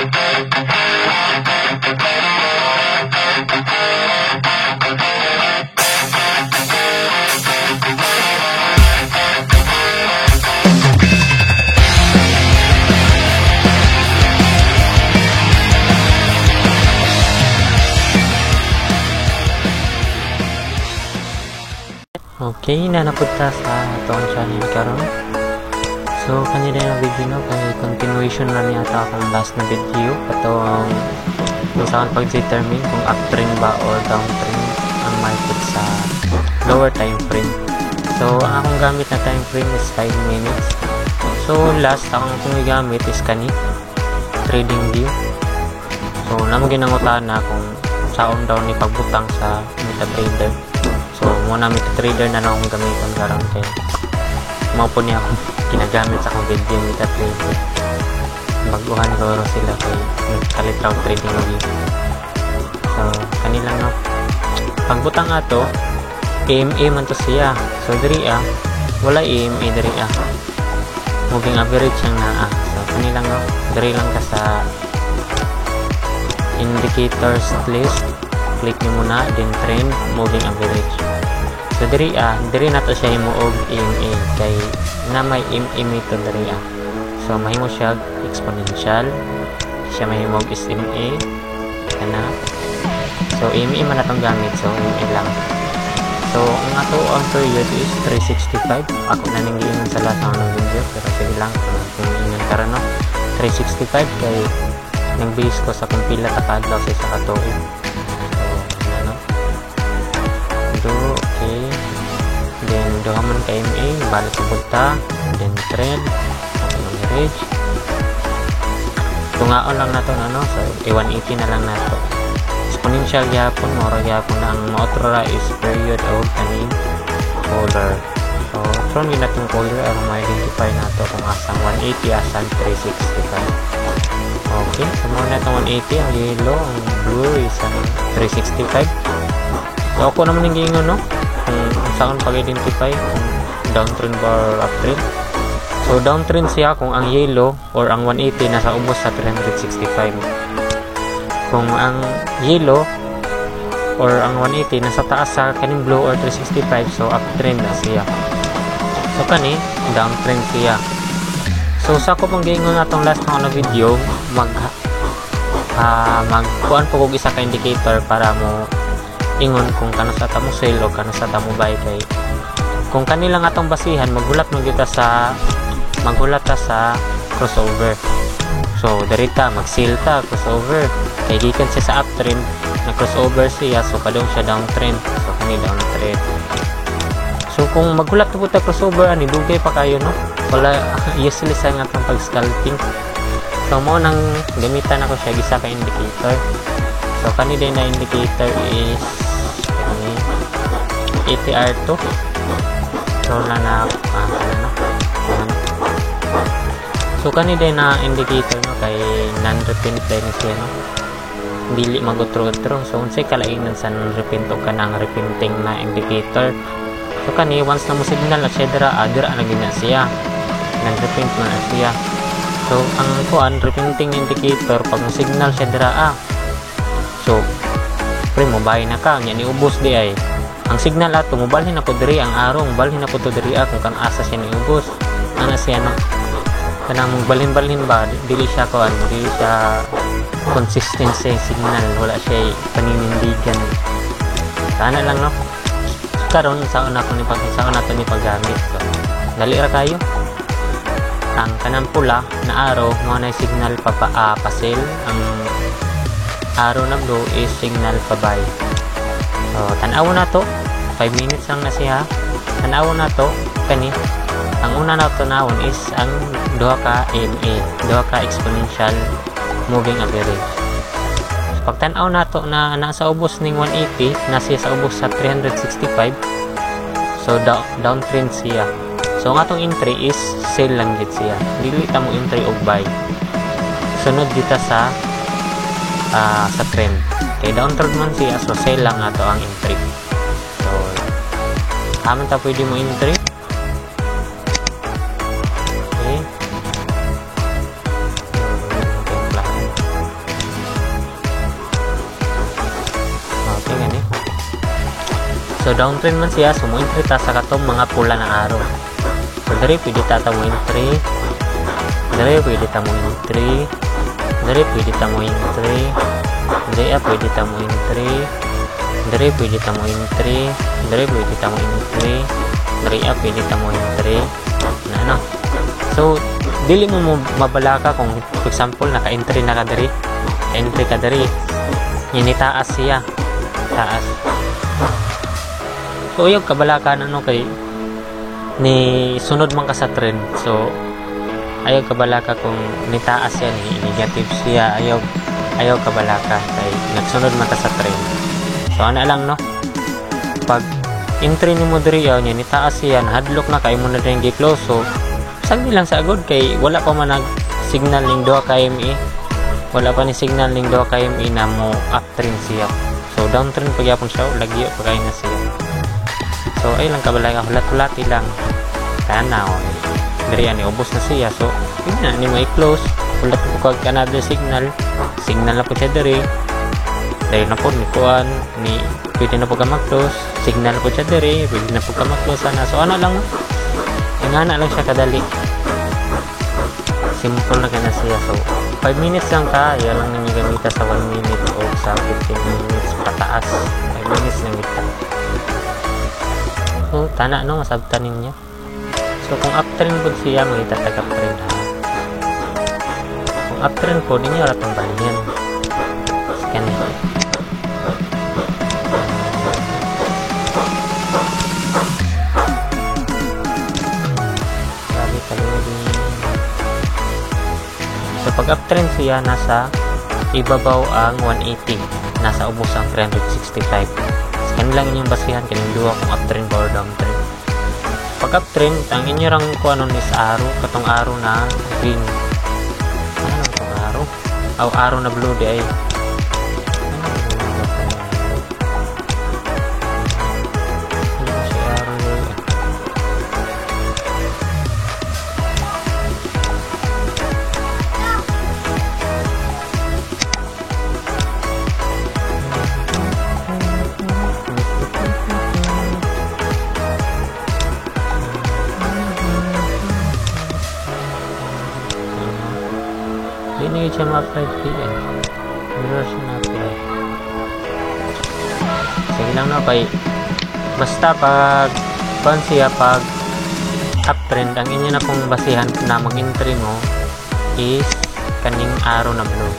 Okay, nanapod ta sa atong channel karon. So kanina na video, no, kay continuation na niya ata akong last na video katong kung saan pag-determine kung uptrend ba or downtrend ang market sa lower time frame. So ang akong gamit na time frame is 5 minutes. So last akong akong gigamit is kani trading view. So namo ginangutan na kung saon daw ni pagbutang sa MetaTrader. So mo na MetaTrader na akong gamiton karon kay mao po niya akong ginagamit sa akong video, MetaTrader. Baguhan guro sila kay nagkalit raw trading view. So kanilang, no, pagbutang ato AMA man to siya. So diri wala AMA diri moving average ang naa. So kanilang, no, diri lang ka sa indicators list, click nyo muna, then trend moving average. So diri diri nato siya himuog AMA kay na may MA method diri. So mahimo siya exponential, siya mahimog SMA kana. So AMA man atong gamit, so AMA lang. So ang ato ang period is 365. Ako na ning giingon sa last ng video, pero sige lang kung ingon karon, no, 365 kay nag-base ko sa kung pila ta kaadlaw sa isa ka tuig. So ano do, okay, then duha man ka MA, balik ko ta, then trend average, tungaon lang nato na, no. So i-180 na lang nato, exponential gyapon, mora gyapon na ang maotro ra is period og kaning color. So tron gyud natong color aron ma-identify nato kung asang 180, asang 365. Okay, so mao na itong 180 ang yellow, ang blue is ang 365. So ako naman yung giingon, no, kung saan pag-identify kung downtrend ba or uptrend. So downtrend siya kung ang yellow or ang 180 nasa ubos sa 365. Kung ang yellow or ang 180 nasa taas sa kaning blue or 365, so uptrend na siya. So kani downtrend siya. So sa ko pang giingon atong last na video, mag magkuan po kog isa ka indicator para mo ingon kung kanus-a ta mo sell o kanus-a ta mo buy, kay kung kanilang atong basihan maghulat man kita sa maghulat ta sa crossover. So diri ta mag-sell ta crossover kay gikan siya sa uptrend, na crossover siya, so padung siya downtrend. So kani downtrend. So kung maghulat po ta crossover ani, dugay pa kayo, no, wala, useless ang atong pag-scalping. So mo nang gamitan ako siya isa ka indicator. So kani din na indicator is kani ATR2. So na na ano. So kani din na indicator, no, kay non-repaint din siya, no, dili magutro-utro. So unsay kalainan sa non-repaint o kanang repainting na indicator? So kani once na mo signal na siya dira, dira na gina siya, non-repaint man na siya. So ang kuan repainting indicator, pag mo signal siya dira, so pre mo buy na ka, nya niubos di ay ang signal ato, mobalhin ako diri ang arrow, mobalhin ako to diri kung kan asa siya niubos ana siya, no. Kanang balhin-balhin ba, dili siya kuan, dili siya consistent sa signal, wala siya paninindigan. Sana lang, no. So, karon sa una ko ni pag sa una to ni paggamit. So dali ra kayo, ang kanang pula na arrow mo na signal pa pa sell, ang arrow na blue is signal pa buy. So tan-aw na to, 5 minutes lang na siya. Tan-aw na to kani, ang una na tanawon is ang duha ka MA, duha ka exponential moving average. So, pag tan-aw nato na nasa ubos ning 180 na siya sa ubos sa 365, so downtrend siya. So ang atong entry is sell lang gid siya, dili ta mo entry og buy. Sunod dita sa sa trend kay downtrend man siya, so sell lang ato ang entry. So aman ta pwede mo entry. Okay. So downtrend man siya, so mo-entry ta sa katong mga pula na arrow. So diri pwede ta mo entry. Diri pwede ta mo entry. Diri pwede ta mo entry. Diri pwede ta mo entry. Diri pwede ta mo entry. Diri pwede ta mo entry. Diri pwede ta mo entry. Na ano. So dili mo mabalaka kung for example naka-entry na ka diri. Entry ka diri. Nitaas siya. Taas. So ayaw kabalaka na no kay ni sunod man ka sa trend. So ayaw kabalaka kung nitaas siya, ni negative siya, ayaw kabalaka kay nagsunod man ka sa trend. So ana lang no. Pag entry nimo diri yaw niya nitaas siya, nahadlok na kay mo na din gi-close. So sagdi lang sa agod kay wala pa man nag signal ning duha ka MA. Wala pa ni signal ning duha ka MA na mo uptrend siya. So downtrend pagyapon siya, lagyo pa kay na siya. So ay lang kabalaka, hulat-hulati lang. Tanaw. Diri ani ubos na siya. So yun na ni mo i-close. Hulat po kag another signal. Signal na po siya diri. Diri na po ni kuan ni pwede na po ka mag-close. Signal po siya diri, pwede na po ka mag-close ana. So ana lang. Ingana lang siya kadali. Simple na kana siya. So 5 minutes lang ka, iya lang ninyo gamita sa 1 minute o sa 15 minutes pataas. 5 minutes lang kita. So tana no, masabtan ninyo. So kung uptrend po siya, mangita tag uptrend ha. Kung uptrend po ninyo ra tong balhin. Scan. Grabe kalodi. So pag uptrend siya, nasa ibabaw ang 180, nasa ubos ang 365. Scan lang inyong basihan kining duha kung uptrend ba or downtrend. Pag uptrend, ang inyo rang kuanon is arrow, katong arrow na green. Ano itong arrow? Aw, arrow na blue di ay. Ano si arrow ni? Hindi na siya ma-apply PL. Mirror siya na-apply. Sige lang no, kay basta pag kuan siya, pag uptrend, ang inyo na pong basihan na mag-entry mo is kaning arrow na blue.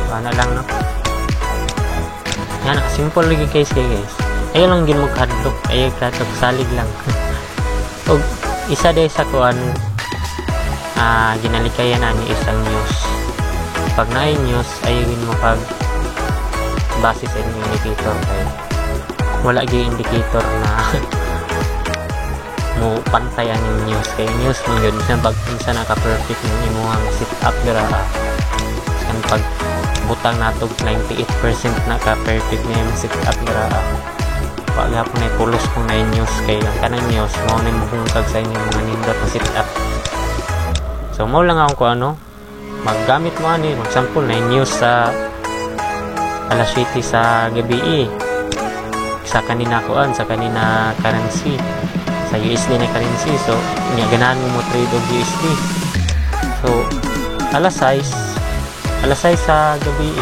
So, ana lang no. Yan, simple lagi case kay guys. Ayaw lang gin mo kadlok, ayaw kadlok, salig lang. Og isa day sa kuan, ginalikayan ani isang news. Pag naay news, ayun mo pag base sa inyong indicator kay wala gyud indicator na mo pantay ang news kay news man gyud bisan pag unsa na ka perfect yung imong setup dira, bisan pag butang natog 98% na ka perfect na imong setup dira, wa gyapon na pulos kung naay news kay ang kanang news mao na mobuntag sa inyong mga nindot na setup. So mao lang akong kuano, maggamit mo ani, example na news sa alas 7 sa gabi, sa kanina kuan, sa kanina currency, sa USD na currency. So nya ganahan mo trade og USD. So alas 6 sa gabi,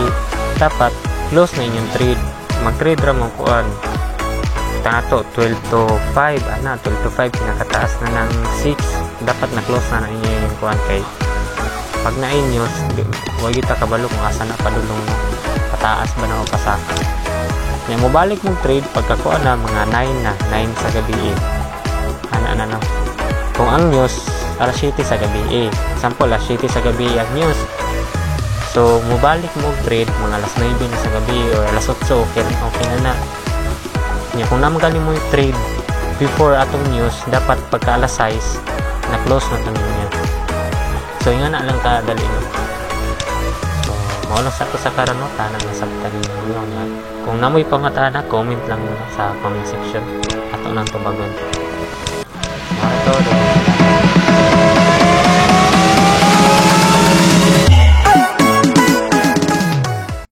dapat close na inyong trade. Mag-trade ra mo kuan tanato 12 to 5, ana 12 to 5 pinakataas na ng 6, dapat na close na na inyo yung kuan kay pag na news wa gyud ta kabalo kung asa na padulong no, pataas ba na o pasaka. Nya mobalik mong trade pagka kuan na mga 9 na, 9 sa gabi, ana na no. Kung ang news alas 7 sa gabi, example alas 7 sa gabi ang news, so mobalik mo trade mga alas 9 na sa gabi or alas 8, okay na na. Nya kung namagali mo yung trade before atong news, dapat pagka alas 6 na close na to ninyo. So inga na lang kadali no. So mao lang sa to sa karon no, tanan nasabtan ninyo nga. Kung namoy pangatana, comment lang sa comment section ato nang tubagon. Mao to.